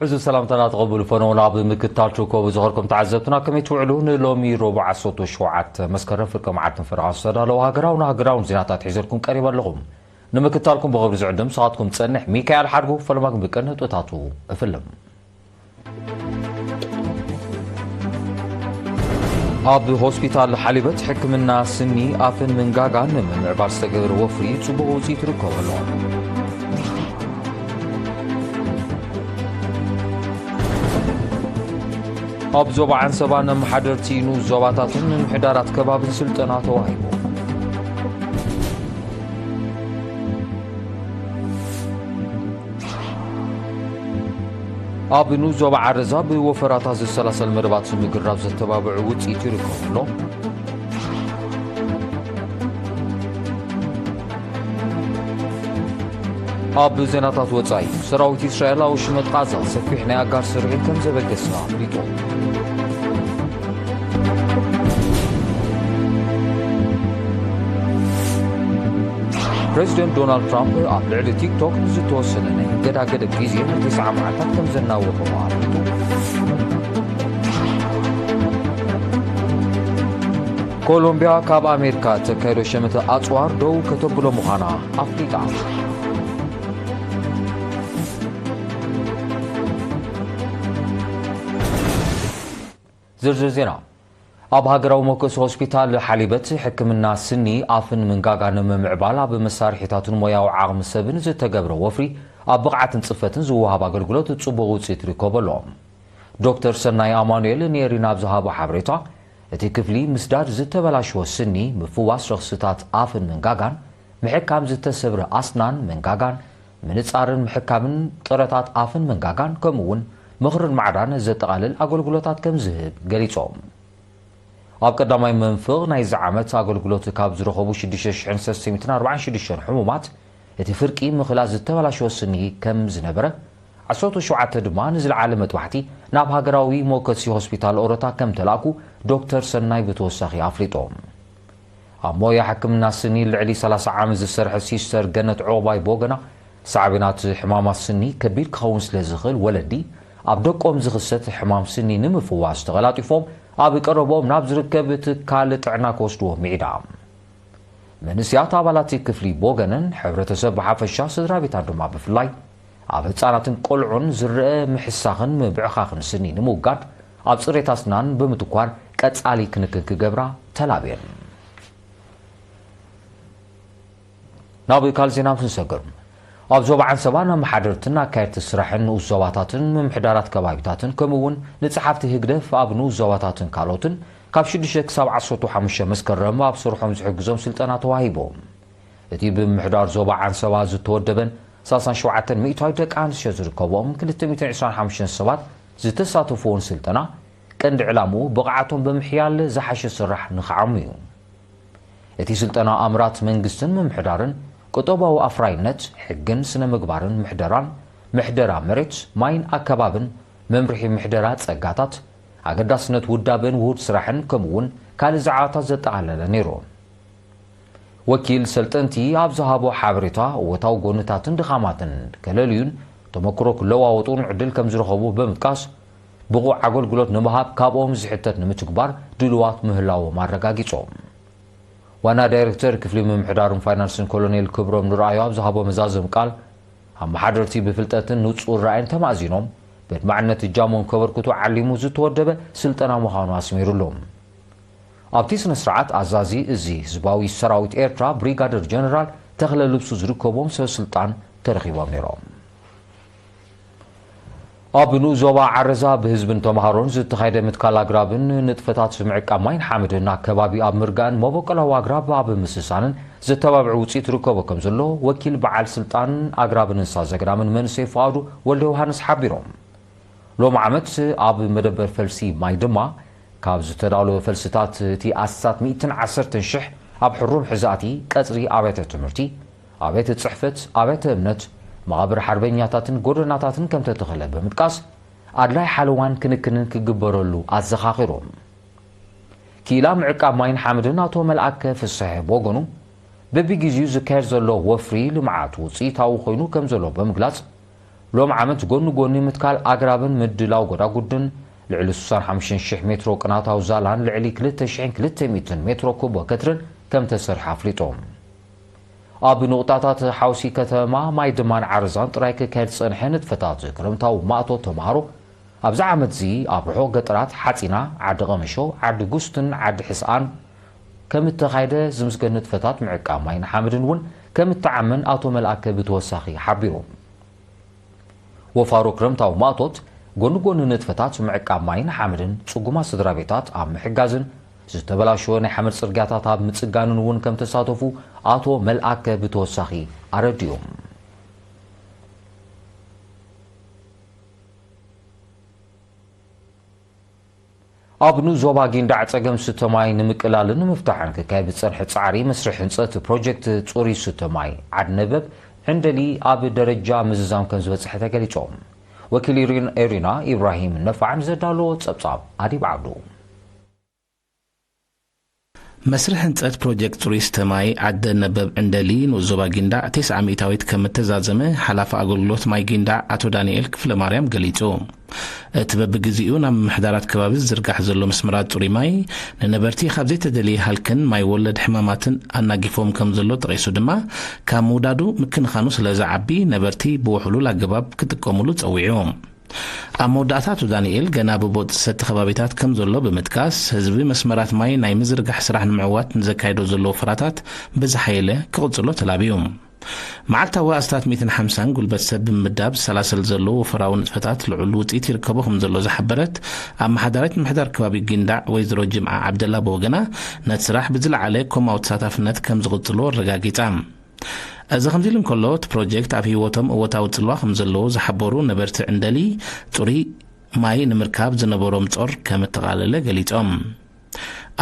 ሕዚ ሰላምታና ተቐብሉ ፈነው ናብ ምክታል ትርከቡ ዝኸርኩም ተዓዘብትና ከመይ ትውዕሉ? ንሎሚ ረቡዕ ዓሰርተ ሸውዓተ መስከረም ፍርቂ መዓልትን ፈረቓን ዝተዳለዉ ሃገራውን ሃገራውን ዜናታት ሒዘልኩም ቀሪበ ኣለኹም። ንምክታልኩም ብኽብሪ ዝዕድም ንስኻትኩም ጸንሕ ሚካኤል ሓድጉ ፈለማ ግን ብቅን ንጥብታቱ እፍልም። ኣብ ሆስፒታል ሓሊበት ሕክምና ስኒ ኣፍን ምንጋጋን ንምምዕባል ዝተገብረ ወፍሪ ጽቡቕ ውጽኢት ይርከቦ ኣሎ። ኣብ ዞባ ዓንሰባ ነመሓደርቲ ንኡስ ዞባታትን ምምሕዳራት ከባብን ስልጠና ተዋሂቡ። ኣብ ንኡስ ዞባ ዓረዛ ብወፈራታት ዝሰላሰል መደባት ምግራብ ዘተባብዑ ውጽኢት ይርከቡ ኣሎ። ኣብ ዜናታት ወጻኢ፣ ሰራዊት እስራኤል ኣብ ሽመጥ ቃዛ ሰፊሕ ናይ ኣጋር ስርሒት ከም ዘበገሰ ኣፍሊጡ። ፕሬዚደንት ዶናልድ ትራምፕ ኣብ ልዕሊ ቲክቶክ ንዝተወሰነ ናይ እገዳ ገደብ ግዜ ንተስዓ መዓልታት ከም ዘናውሖ ኣፍሊጡ። ኮሎምቢያ ካብ ኣሜሪካ እተካየዶ ሸመተ ኣጽዋር ደው ከተብሎ ምዃና ኣፍሊጣ። ዝርዝር ዜና። ኣብ ሃገራዊ መወከሲ ሆስፒታል ሓሊበት ሕክምና ስኒ፣ ኣፍን ምንጋጋን ንምምዕባል ኣብ መሳርሒታትን ሞያዊ ዓቕሚ ሰብን ዝተገብረ ወፍሪ ኣብ ብቕዓትን ጽፈትን ዝወሃብ ኣገልግሎት ጽቡቕ ውጽኢት ይርከቦ ኣሎ። ዶክተር ሰናይ ኣማኑኤል ንኤሪና ኣብ ዝሃቦ ሓበሬታ፣ እቲ ክፍሊ ምስዳድ ዝተበላሸወ ስኒ፣ ምፍዋስ ረኽስታት ኣፍን ምንጋጋን፣ ምሕካም ዝተሰብረ ኣስናን መንጋጋን፣ ምንጻርን ምሕካምን ጥረታት ኣፍን መንጋጋን፣ ከምኡ እውን ምኽርን ማዕዳን ዘጠቓልል ኣገልግሎታት ከም ዝህብ ገሊጾም። ኣብ ቀዳማይ መንፍቕ ናይዚ ዓመት ኣገልግሎት ካብ ዝረኸቡ ሽዱሽተ ሽሕን ሰለስተ ሚእትን ኣርባዓን ሽዱሽተን ሕሙማት፣ እቲ ፍርቂ ምኽላ ዝተበላሸወ ስኒ ከም ዝነበረ፣ ዓሰርተ ሸውዓተ ድማ ንዝለዓለ መጥባሕቲ ናብ ሃገራዊ መወከሲ ሆስፒታል ኦሮታ ከም ተላእኩ ዶክተር ሰናይ ብተወሳኺ ኣፍሊጦም። ኣብ ሞያ ሕክምና ስኒ ልዕሊ ሰላሳ ዓመት ዝሰርሐ ሲስተር ገነት ዑቕባይ ቦገና፣ ሳዕቤናት ሕማማት ስኒ ከቢድ ክኸውን ስለ ዝኽእል፣ ወለዲ ኣብ ደቆም ዝኽሰት ሕማም ስኒ ንምፍዋስ ተቐላጢፎም ኣብ ቀረቦም ናብ ዝርከብ ትካል ጥዕና ክወስድዎም ምዒዳ። መንእስያት ኣባላት ክፍሊ ቦገንን ሕብረተሰብ ብሓፈሻ፣ ስድራ ቤታት ድማ ብፍላይ፣ ኣብ ህጻናትን ቆልዑን ዝረአ ምሕሳኽን ምብዕኻኽን ስኒ ንምውጋድ ኣብ ጽሬት ኣስናን ብምትኳር ቀጻሊ ክንክን ክገብራ ተላብየን። ናብ ካልእ ዜና ምስ ንሰግር፣ ኣብ ዞባ ዓንሰባ ንኣመሓደርትን ኣካየድቲ ስራሕን ንኡስ ዞባታትን ምምሕዳራት ከባቢታትን ከምኡ እውን ንጸሓፍቲ ህግደፍ ኣብ ንኡስ ዞባታትን ካልኦትን ካብ ሽዱሽተ ክሳብ ዓሰርተ ሓሙሽተ መስከረም ኣብ ስርሖም ዝሕግዞም ስልጠና ተዋሂቦም። እቲ ብምምሕዳር ዞባ ዓንሰባ ዝተወደበን ሰላሳን ሸውዓተን ሚእታዊት ደቂ ኣንስትዮ ዝርከብኦም ክልተ ሚእትን ዕስራን ሓሙሽተን ሰባት ዝተሳተፍዎን ስልጠና፣ ቀንዲ ዕላምኡ ብቕዓቶም ብምሕያል ዝሓሸ ስራሕ ንኽዓሙ እዩ። እቲ ስልጠና ኣምራት መንግስትን ምምሕዳርን፣ ቁጠባዊ ኣፍራይነት፣ ሕግን ስነ ምግባርን ምሕደራን፣ ምሕደራ መሬት፣ ማይን ኣከባብን፣ መምርሒ ምሕደራ ጸጋታት፣ ኣገዳስነት ውዳበን ውሁድ ስራሕን ከምኡ እውን ካልእ ዛዕባታት ዘጠቓለለ ነይሩ። ወኪል ሰልጠንቲ ኣብ ዝሃቦ ሓበሬታ፣ እወታዊ ጎንታትን ድኻማትን ከለልዩን ተመክሮ ክለዋወጡን ዕድል ከም ዝረኸቡ ብምጥቃስ፣ ብቑዕ ኣገልግሎት ንምሃብ ካብኦም ዝሕተት ንምትግባር ድልዋት ምህላዎም ኣረጋጊጾም። ዋና ዳይሬክተር ክፍሊ ምምሕዳርን ፋይናንስን ኮሎኔል ክብሮም ንርኣዮ ኣብ ዝሃቦ መዛዘም ቃል፣ ኣመሓደርቲ ብፍልጠትን ንጹር ራእይን ተማእዚኖም፣ በድማዕነት እጃሞም ከበርክቱ ዓሊሙ ዝተወደበ ስልጠና ምዃኑ ኣስሚሩሉ። ኣብቲ ስነ ስርዓት፣ ኣዛዚ እዚ ህዝባዊ ሰራዊት ኤርትራ ብሪጋደር ጀነራል ተኽለ ልብሱ ዝርከቦም ሰብ ስልጣን ተረኺቦም ነይሮም። ኣብ ንኡስ ዞባ ዓረዛ ብህዝብን ተምሃሮን ዝተኻየደ ምትካል ኣግራብን ንጥፈታት ምዕቃብ ማይን ሓመድን ኣከባቢ ኣብ ምርጋእን መበቆላዊ ኣግራብ ኣብ ምስሳንን ዘተባብዕ ውፅኢት ይርከቦ ከም ዘሎ ወኪል በዓል ስልጣን ኣግራብን እንስሳ ዘገዳምን መንእሰይ ፍቓዱ ወልደ ዮሃንስ ሓቢሮም። ሎሚ ዓመት ኣብ መደበር ፈልሲ ማይ ድማ ካብ ዝተዳለወ ፈልስታት እቲ ኣስታት ሚእትን ዓሰርተን ሽሕ ኣብ ሕሩም ሕዛእቲ፣ ቀጽሪ ኣብያተ ትምህርቲ፣ ኣብያተ ጽሕፈት፣ ኣብያተ እምነት፣ መቓብር ሓርበኛታትን ጎደናታትን ከም ተተኸለ ብምጥቃስ፣ ኣድላይ ሓለዋን ክንክንን ክግበረሉ ኣዘኻኺሮም። ክኢላ ምዕቃብ ማይን ሓመድን ኣቶ መልኣከ ፍስሐ ብወገኑ፣ በቢግዜኡ ዝካየድ ዘሎ ወፍሪ ልምዓት ውፅኢታዊ ኮይኑ ከም ዘሎ ብምግላፅ፣ ሎም ዓመት ጎኒ ጎኒ ምትካል ኣግራብን ምድላው ጎዳጉድን ልዕሊ ስሳን ሓሙሽተን ሽሕ ሜትሮ ቅናታዊ ዛላን ልዕሊ ክልተ ሽሕን ክልተ ሚእትን ሜትሮ ኩቦ ከትርን ከም ተሰርሐ ኣፍሊጦም። ኣብ ንቑጣታት ሓውሲ ከተማ ማይ ድማን ዓረዛን ጥራይ ክካየድ ዝጸንሐ ንጥፈታት ክረምታዊ ማእቶ ተምሃሮ ኣብዚ ዓመት እዚ ኣብ ርሑቕ ገጠራት ሓጺና፣ ዓዲ ቀመሾ፣ ዓዲ ጉስትን ዓዲ ሕስኣን ከም እተኻየደ ዝምስገን ንጥፈታት ምዕቃብ ማይን ሓመድን እውን ከም እተዓመን ኣቶ መልኣከ ብተወሳኺ ሓቢሩ። ወፋሮ ክረምታዊ ማእቶት ጎኒ ጎኒ ንጥፈታት ምዕቃብ ማይን ሓመድን ጽጉማት ስድራ ቤታት ኣብ ምሕጋዝን ዝተበላሸወ ናይ ሓመድ ጽርግያታት ኣብ ምጽጋንን እውን ከም ተሳተፉ ኣቶ መልኣከ ብተወሳኺ ኣረዲኡ። ኣብ ንኡስ ዞባ ጊንዳዕ ጸገም ስተ ማይ ንምቅላልን ንምፍታሕን ክካየድ ዝጸንሐ ጻዕሪ መስርሕ ህንጸት ፕሮጀክት ጽሩይ ስተ ማይ ዓድ ነበብ ዕንደሊ ኣብ ደረጃ ምዝዛም ከም ዝበጽሐ ተገሊጹ። ወኪል ሪን-፣ ኤሪና ኢብራሂም ነፋዕ ንዘዳለዎ ጸብጻብ ኣዲብ ዓብዱ። መስርሕ ህንጸት ፕሮጀክት ጽሩይ ስተ ማይ ዓደ ነበብ ዕንደሊ ንኡስ ዞባ ጊንዳዕ ተስዓ ሚእታዊት ከም እተዛዘመ ሓላፊ ኣገልግሎት ማይ ጊንዳዕ ኣቶ ዳንኤል ክፍለማርያም ገሊጹ። እቲ በብግዜኡ ናብ ምምሕዳራት ከባቢ ዝዝርጋሕ ዘሎ መስመራት ጽሩይ ማይ ንነበርቲ ካብ ዘይተደልየ ሃልክን ማይ ወለድ ሕማማትን ኣናጊፎም ከም ዘሎ ጠቒሱ ድማ፣ ካብ ምውዳዱ ምክንኻኑ ስለ ዝዓቢ ነበርቲ ብውሕሉል ኣገባብ ክጥቀሙሉ ጸዊዑ። ኣብ መወዳእታ ኣቶ ዳንኤል ገና ብቦጥ ዝሰቲ ከባቢታት ከም ዘሎ ብምጥቃስ፣ ህዝቢ መስመራት ማይ ናይ ምዝርጋሕ ስራሕ ንምዕዋት ንዘካየዶ ዘሎ ወፈራታት ብዝሓየለ ክቕጽሎ ተላብዩ። መዓልታዊ ኣስታት ሚእትን ሓምሳን ጉልበት ሰብ ብምምዳብ ዝሰላሰል ዘሎ ወፈራዊ ንጥፈታት ልዑል ውጽኢት ይርከቦ ከም ዘሎ ዝሓበረት ኣመሓዳሪት ምምሕዳር ከባቢ ጊንዳዕ ወይዘሮ ጅምዓ ዓብደላ ብወገና፣ ነቲ ስራሕ ብዝለዓለ ኮማዊ ተሳታፍነት ከም ዝቕጽሎ ኣረጋጊጻ። እዚ ከምዚ ኢሉ እንከሎ፣ እቲ ፕሮጀክት ኣብ ህይወቶም እወታዊ ጽልዋ ከም ዘለዎ ዝሓበሩ ነበርቲ ዕንደሊ፣ ጽሩይ ማይ ንምርካብ ዝነበሮም ጾር ከም እተቓለለ ገሊጾም።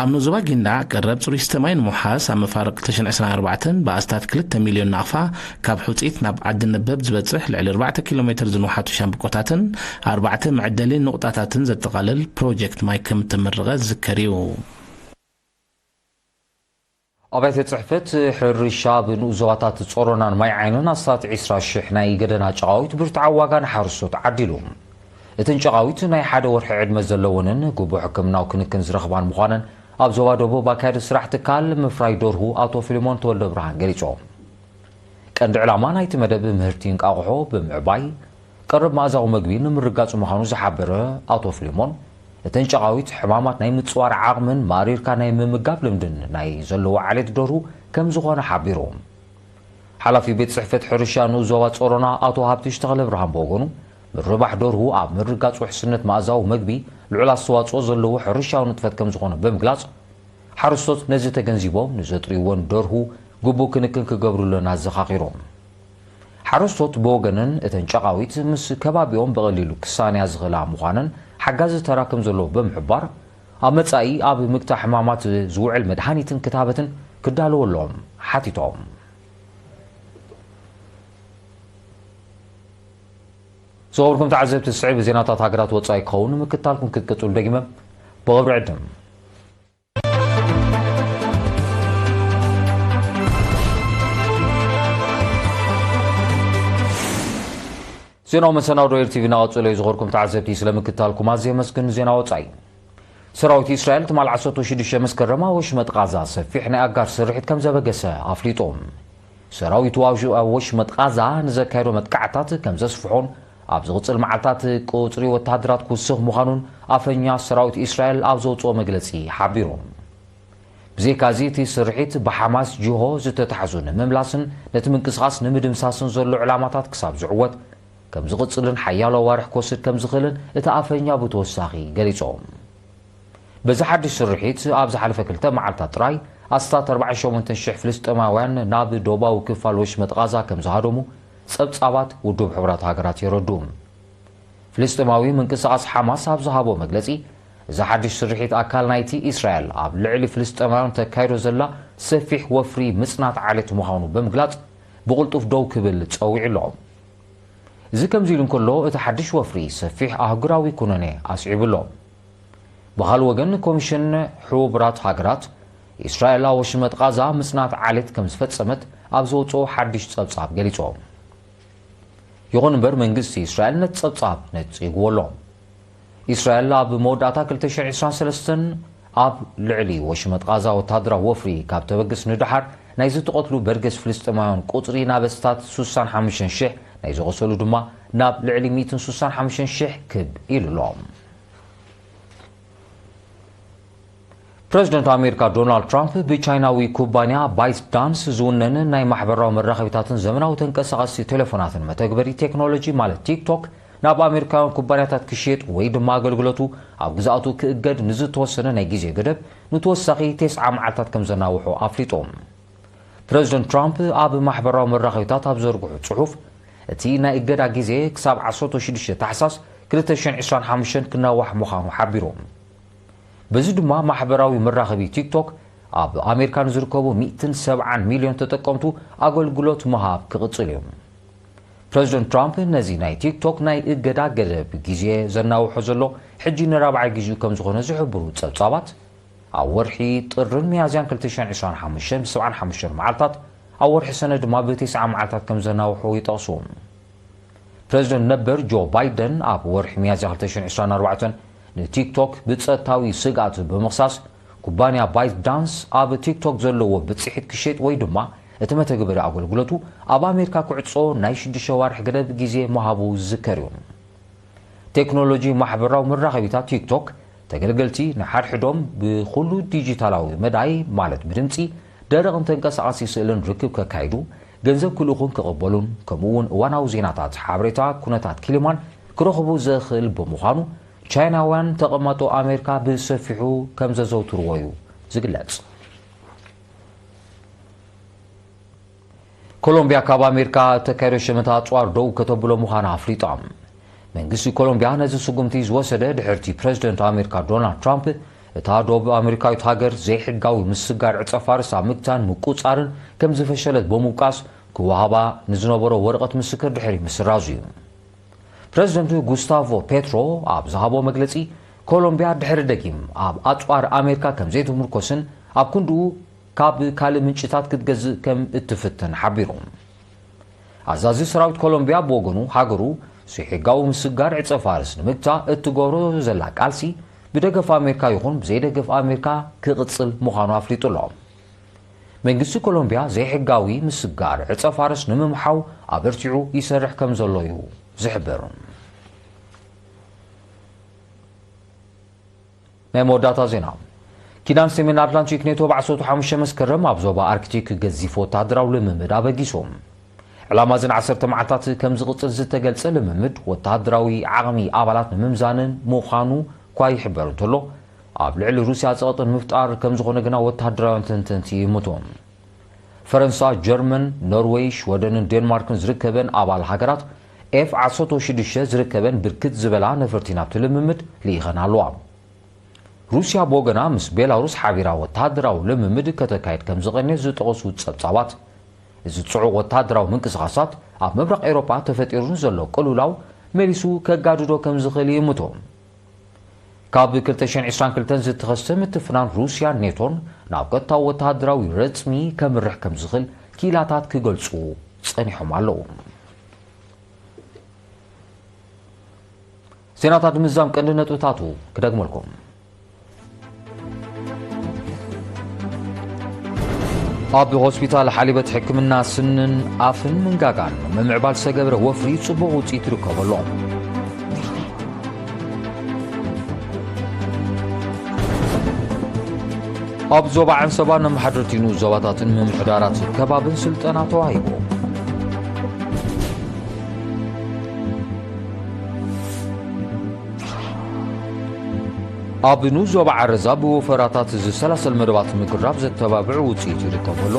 ኣብ ንኡስ ዞባ ጊንዳዕ ቀረብ ጽሩይ ስተ ማይ ንምውሓስ ኣብ መፋርቕ ክልተ ሽሕን ዕስራን ኣርባዕተን ብኣስታት ክልተ ሚልዮን ናቕፋ ካብ ሑጺት ናብ ዓዲ ነበብ ዝበጽሕ ልዕሊ ኣርባዕተ ኪሎ ሜትር ዝንውሓቱ ሻምብቆታትን ኣርባዕተ መዕደሊ ንቑጣታትን ዘጠቓልል ፕሮጀክት ማይ ከም እተመረቐ ዝዝከር እዩ። ኣብያተ ጽሕፈት ሕርሻ ኣብ ንኡስ ዞባታት ጾሮናን ማይ ዓይንን ኣስታት ዕስራ ሽሕ ናይ ገደና ጨቓዊት ብርቱዓዊ ዋጋ ንሓረስቶት ዓዲሉ። እተን ጨቓዊት ናይ ሓደ ወርሒ ዕድመ ዘለወንን ግቡእ ሕክምናዊ ክንክን ዝረኽባን ምዃነን ኣብ ዞባ ደቡብ ኣካያዲ ስራሕ ትካል ምፍራይ ደርሁ ኣቶ ፊልሞን ተወልደ ብርሃን ገሊጾም። ቀንዲ ዕላማ ናይቲ መደብ ምህርቲ እንቃቑሖ ብምዕባይ ቀረብ መኣዛዊ መግቢ ንምርጋጽ ምዃኑ ዝሓበረ ኣቶ ፊልሞን፣ እተን ጨቓዊት ሕማማት ናይ ምጽዋር ዓቕምን ማእሪርካ ናይ ምምጋብ ልምድን ናይ ዘለዎ ዓሌት ደርሁ ከም ዝኾነ ሓቢሩ። ሓላፊ ቤት ጽሕፈት ሕርሻ ንኡስ ዞባ ጾሮና ኣቶ ሃብትሽ ተኽለብርሃን ብወገኑ፣ ምርባሕ ደርሁ ኣብ ምርጋጽ ውሕስነት መኣዛዊ መግቢ ልዑል ኣስተዋጽኦ ዘለዎ ሕርሻዊ ንጥፈት ከም ዝኾነ ብምግላጽ፣ ሓረስቶት ነዚ ተገንዚቦም ንዘጥርይወን ደርሁ ግቡእ ክንክን ክገብሩለን ኣዘኻኺሮም። ሓረስቶት ብወገነን እተን ጨቓዊት ምስ ከባቢኦም ብቐሊሉ ክሳነያ ዝኽእላ ምዃነን ሓጋዚ ተራ ከም ዘለዎ ብምሕባር፣ ኣብ መጻኢ ኣብ ምግታእ ሕማማት ዝውዕል መድሃኒትን ክታበትን ክዳለወሎም ሓቲቶም። ዝኸበርኩም ተዓዘብቲ፣ ዝስዕብ ዜናታት ሃገራት ወጻኢ ክኸውን ምክታልኩም ክትቅጽሉ ደጊመ ብኽብሪ ዕድም። ዜናዊ መሰናዶ ኤር ቲቪ እናቐጸለ እዩ። ዝኸበርኩም ተዓዘብቲ፣ ስለ ምክታልኩም ኣዝየ የመስግን። ዜና ወጻኢ። ሰራዊት እስራኤል ትማል ዓሰርተ ሽዱሽተ መስከረም ኣብ ወሽመጥ ቃዛ ሰፊሕ ናይ ኣጋር ስርሒት ከም ዘበገሰ ኣፍሊጡ። ሰራዊቱ ኣብ ወሽመጥ ቃዛ ንዘካየዶ መጥቃዕታት ከም ዘስፍሖን ኣብ ዝቕጽል መዓልታት ቁጽሪ ወተሃደራት ክውስኽ ምዃኑን ኣፈኛ ሰራዊት እስራኤል ኣብ ዘውጽኦ መግለጺ ሓቢሩ። ብዘይካዚ፣ እቲ ስርሒት ብሓማስ ጅሆ ዝተታሕዙ ንምምላስን ነቲ ምንቅስቓስ ንምድምሳስን ዘሎ ዕላማታት ክሳብ ዝዕወት ከም ዝቕጽልን ሓያሎ ኣዋርሕ ክወስድ ከም ዝኽእልን እቲ ኣፈኛ ብተወሳኺ ገሊጾም። በዚ ሓድሽ ስርሒት፣ ኣብ ዝሓለፈ ክልተ መዓልታት ጥራይ ኣስታት ኣርባዓን ሸሞንተን ሽሕ ፍልስጤማውያን ናብ ዶባዊ ክፋል ወሽመጥ ቓዛ ከም ዝሃደሙ ጸብጻባት ውድብ ሕቡራት ሃገራት የረድኡ። ፍልስጤማዊ ምንቅስቓስ ሓማስ ኣብ ዝሃቦ መግለጺ፣ እዚ ሓድሽ ስርሒት ኣካል ናይቲ እስራኤል ኣብ ልዕሊ ፍልስጤማውያን ተካይዶ ዘላ ሰፊሕ ወፍሪ ምጽናት ዓሌት ምዃኑ ብምግላጽ፣ ብቕልጡፍ ደው ክብል ጸዊዑ ኣሎ። እዚ ከምዚ ኢሉ እንከሎ፣ እቲ ሓድሽ ወፍሪ ሰፊሕ ኣህጉራዊ ኩነኔ ኣስዒቡ ኣሎ። ብኻልእ ወገን፣ ኮሚሽን ሕቡራት ሃገራት፣ እስራኤል ኣብ ወሽመጥ ቓዛ ምጽናት ዓሌት ከም ዝፈጸመት ኣብ ዘውጽኦ ሓድሽ ጸብጻብ ገሊጹ። ይኹን እምበር መንግስቲ እስራኤል ነቲ ጸብጻብ ነጺግዎ ኣሎ። እስራኤል ኣብ መወዳእታ ክልተ ሽሕን ዕስራን ሰለስተን ኣብ ልዕሊ ወሽመጥ ቓዛ ወተሃደራዊ ወፍሪ ካብ ተበግስ ንደሓር ናይ ዝተቐትሉ በርገስ ፍልስጤማውያን ቁጽሪ ናብ ኣስታት ስሳን ሓሙሽተን ሽሕ፣ ናይ ዝቖሰሉ ድማ ናብ ልዕሊ ሚእትን ስሳን ሓሙሽተን ሽሕ ክብ ኢሉ ኣሎ። ፕረዚደንት ኣሜሪካ ዶናልድ ትራምፕ ብቻይናዊ ኩባንያ ባይት ዳንስ ዝውነን ናይ ማሕበራዊ መራኸቢታትን ዘመናዊ ተንቀሳቐስቲ ቴሌፎናትን መተግበሪ ቴክኖሎጂ ማለት ቲክቶክ ናብ ኣሜሪካውያን ኩባንያታት ክሽየጥ ወይ ድማ ኣገልግሎቱ ኣብ ግዝኣቱ ክእገድ ንዝተወሰነ ናይ ግዜ ገደብ ንተወሳኺ ተስዓ መዓልታት ከም ዘናውሖ ኣፍሊጡ። ፕረዚደንት ትራምፕ ኣብ ማሕበራዊ መራኸቢታት ኣብ ዘርግሑ ጽሑፍ፣ እቲ ናይ እገዳ ግዜ ክሳብ ዓሰርተ ሽዱሽተ ታሕሳስ ክልተ ሽሕን ዕስራን ሓሙሽተን ክናዋሕ ምዃኑ ሓቢሩ። በዚ ድማ ማሕበራዊ መራኸቢ ቲክቶክ ኣብ ኣሜሪካ ንዝርከቡ ሚእትን ሰብዓን ሚልዮን ተጠቀምቱ ኣገልግሎት ምሃብ ክቕጽል እዩ። ፕረዚደንት ትራምፕ ነዚ ናይ ቲክቶክ ናይ እገዳ ገደብ ግዜ ዘናውሖ ዘሎ ሕጂ ንራብዓይ ግዜኡ ከም ዝኾነ ዝሕብሩ ጸብጻባት፣ ኣብ ወርሒ ጥርን ሚያዝያን ክልተ ሽሕን ዕስራን ሓሙሽተን ብሰብዓን ሓሙሽተን መዓልታት፣ ኣብ ወርሒ ሰነ ድማ ብተስዓ መዓልታት ከም ዘናውሖ ይጠቕሱ። ፕረዚደንት ነበር ጆ ባይደን ኣብ ወርሒ ሚያዝያ ክልተ ሽሕን ዕስራን ኣርባዕተን ንቲክቶክ ብጸጥታዊ ስግኣት ብምኽሳስ፣ ኩባንያ ባይት ዳንስ ኣብ ቲክቶክ ዘለዎ ብጽሒት ክሸጥ ወይ ድማ እቲ መተግበሪ ኣገልግሎቱ ኣብ ኣሜሪካ ክዕጾ ናይ ሽዱሽተ ዋርሕ ገደብ ግዜ ምሃቡ ዝዝከር እዩ። ቴክኖሎጂ ማሕበራዊ መራኸቢታት ቲክቶክ፣ ተገልገልቲ ንሓድሕዶም ብኹሉ ዲጂታላዊ መዳይ፣ ማለት ብድምጺ፣ ደረቕን ተንቀሳቓሲ ስእልን ርክብ ከካይዱ፣ ገንዘብ ክልእኹን ክቕበሉን፣ ከምኡ እውን እዋናዊ ዜናታት፣ ሓበሬታ፣ ኩነታት ክሊማን ክረኽቡ ዘኽእል ብምዃኑ፣ ቻይናውያን ተቐማጦ ኣሜሪካ ብሰፊሑ ከም ዘዘውትርዎ እዩ ዝግለጽ። ኮሎምቢያ ካብ ኣሜሪካ እተካየዶ ሸመታ ኣጽዋር ደው ከተብሎ ምዃና ኣፍሊጣ። መንግስቲ ኮሎምቢያ ነዚ ስጉምቲ ዝወሰደ ድሕርቲ ፕረዚደንት ኣሜሪካ ዶናልድ ትራምፕ እታ ደቡብ ኣሜሪካዊት ሃገር ዘይሕጋዊ ምስጋር ዕጸ ፋርስ ኣብ ምግታን ምቁጻርን ከም ዝፈሸለት ብምውቃስ ክወሃባ ንዝነበሮ ወረቐት ምስክር ድሕሪ ምስራዙ እዩ። ፕረዚደንት ጉስታቮ ፔትሮ ኣብ ዝሃቦ መግለጺ፣ ኮሎምቢያ ድሕሪ ደጊም ኣብ ኣጽዋር ኣሜሪካ ከም ዘይትምርኮስን ኣብ ክንድኡ ካብ ካልእ ምንጭታት ክትገዝእ ከም እትፍትን ሓቢሩ። ኣዛዚ ሰራዊት ኮሎምቢያ ብወገኑ፣ ሃገሩ ዘይሕጋዊ ምስጋር ዕጸ ፋርስ ንምግታእ እትገብሮ ዘላ ቃልሲ ብደገፍ ኣሜሪካ ይኹን ብዘይደገፍ ኣሜሪካ ክቕጽል ምዃኑ ኣፍሊጡ ኣሎ። መንግስቲ ኮሎምቢያ ዘይሕጋዊ ምስጋር ዕጸ ፋርስ ንምምሓው ኣበርቲዑ ይሰርሕ ከም ዘሎ እዩ ዝሕብር። ናይ መወዳእታ ዜና። ኪዳን ሰሜን ኣትላንቲክ ኔቶ ብ ዓሰርተ ሓሙሽተ መስከረም ኣብ ዞባ ኣርክቲክ ገዚፍ ወተሃደራዊ ልምምድ ኣበጊሱ። ዕላማ እዘን ዓሰርተ መዓልታት ከም ዝቕጽል ዝተገልጸ ልምምድ፣ ወተሃደራዊ ዓቕሚ ኣባላት ንምምዛንን ምዃኑ እኳ ይሕበር እንተሎ፣ ኣብ ልዕሊ ሩስያ ጸቕጢ ንምፍጣር ከም ዝኾነ ግና ወተሃደራውያን ተንተንቲ ይእምቱ። ፈረንሳ፣ ጀርመን፣ ኖርዌይ፣ ሽወደንን ዴንማርክን ዝርከበን ኣባል ሃገራት ኤፍ ዓሰርተ ሽዱሽተ ዝርከበን ብርክት ዝበላ ነፈርቲ ናብቲ ልምምድ ልኢኸን ኣለዋ። ሩስያ ብወገና ምስ ቤላሩስ ሓቢራ ወተሃደራዊ ልምምድ ከተካይድ ከም ዝቐነየት ዝጠቐሱ ጸብጻባት፣ እዚ ጽዑቕ ወተሃደራዊ ምንቅስቓሳት ኣብ ምብራቕ ኤውሮጳ ተፈጢሩ ንዘሎ ቅልውላው መሊሱ ከጋድዶ ከም ዝኽእል ይእምቱ። ካብ ክልተ ሽሕን ዕስራን ክልተን ዝተኸስተ ምትፍናን ሩስያን ኔቶን ናብ ቀጥታዊ ወተሃደራዊ ረጽሚ ከምርሕ ከም ዝኽእል ክኢላታት ክገልጹ ጸኒሖም ኣለዉ። ዜናታት ምዛም ቀንዲ ነጥብታቱ ክደግመልኩም። ኣብ ሆስፒታል ሓሊበት ሕክምና ስንን ኣፍን ምንጋጋን ንምምዕባል ዝተገብረ ወፍሪ ጽቡቕ ውጽኢት ይርከበሎ። ኣብ ዞባ ዓንሰባ ንኣመሓደርቲ ንኡስ ዞባታትን ምምሕዳራት ከባብን ስልጠና ተዋሂቡ። ኣብ ንኡስ ዞባ ዓረዛ ብወፈራታት ዝሰላሰል መደባት ምግራብ ዘተባብዕ ውጽኢት ይርከበሎ።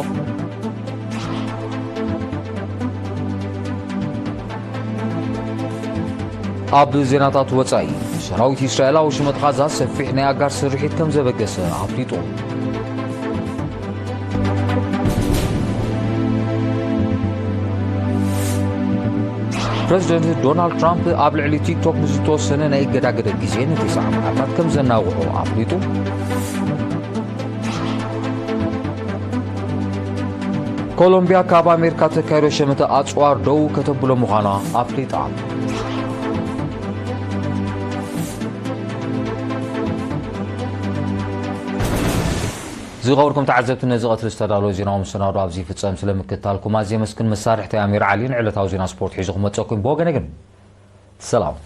ኣብ ዜናታት ወጻኢ፣ ሰራዊት እስራኤል ኣብ ሽመጥ ቓዛ ሰፊሕ ናይ ኣጋር ስርሒት ከም ዘበገሰ ኣፍሊጡ። ፕረዚደንት ዶናልድ ትራምፕ ኣብ ልዕሊ ቲክቶክ ንዝተወሰነ ናይ እገዳ ገደብ ግዜ ንተስዓ መዓልታት ከም ዘናውሖ ኣፍሊጡ። ኮሎምቢያ ካብ ኣሜሪካ ተካይዶ ሸመተ ኣጽዋር ደው ከተብሎ ምዃና ኣፍሊጣ። ዝኸበርኩም ተዓዘብቲ፣ ነዚ ቀትሪ ዝተዳለወ ዜናዊ መሰናዶ ኣብዚ ይፍጸም። ስለ ምክትታልኩም ኣዝየ የመስግን። መሳርሕቲ ኣሚር ዓሊ ንዕለታዊ ዜና ስፖርት ሒዙ ክመጸኩም። ብወገነ ግን ሰላም።